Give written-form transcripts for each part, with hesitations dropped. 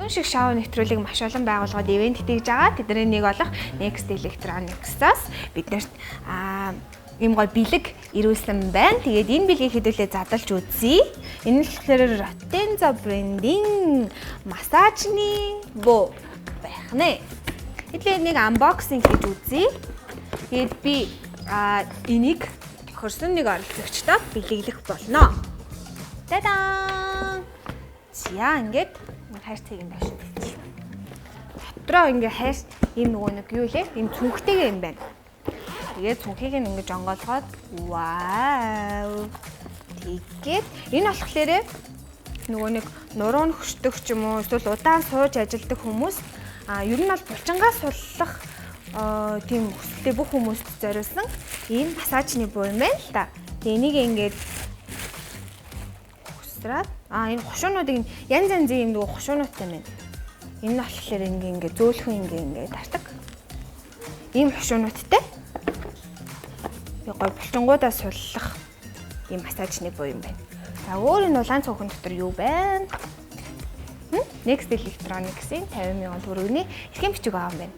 Юун шиг шоу нэвтрүүлэг маш олон байгууллагууд ивент тэгж байгаа. Тэдний нэг болох Next Electronics-аас биднэрт ийм гой бэлэг ирүүлсэн байна. Тэгээд энэ бэлгийг хэдүүлээ задалж үзье. Энэ нь болохоор Rotenzo брендийн массажны буу байх нэ. Хэдүүлээ нэг unboxing хийж үзье. Тэгээд би энийг тохирсон нэг оролцогчдод бэлэглэх болно. Та-даа! За, ингээд хайрцгийг нь доош тавьчих. Дотроо ингээ хайр ийм нөгөө нэг юу лээ? Ийм цүнхтэйгээ юм байна. Тэгээд цүнхийг нь ингэж онгойлгоод, вау. Тэгээд энэ болохоор нөгөө нэг нуруу нь хөшдөг ч юм уу, эсвэл удаан сууж ажилладаг хүмүүс, ер нь бол булчингаа суллах тийм хүсэлтэй бүх хүмүүст зориулсан ийм массажны буу юм байна л да. Тэгээ энийг ингээд хөсраад, энэ хушуунуудыг янз янзын юм нөгөө хушуунуудтай байна. Энэ нь болохоор ингээ ингээ зөөлхөн ингээ ингээ дардаг. Ийм хушуунуудтай. Тэгээ гой булчингуудаа суллах ийм массажны буу юм байна. За, өөр энэ улаан цөөхөн дотор юу байна? Next Electronics-ийн 50 мянган төгрөгийн эрхийн бичиг байгаа юм байна.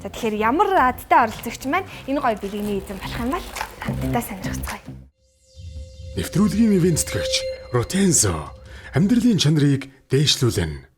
За, тэгэхээр ямар азтай оролцогч маань энэ гоё бэлгэний эзэн болох юм бол хамтдаа сонирхцгаая. Нэвтрүүлгийн ивээн тэтгэгч Rotenzo амьдралын чанарыг дээшлүүлнэ.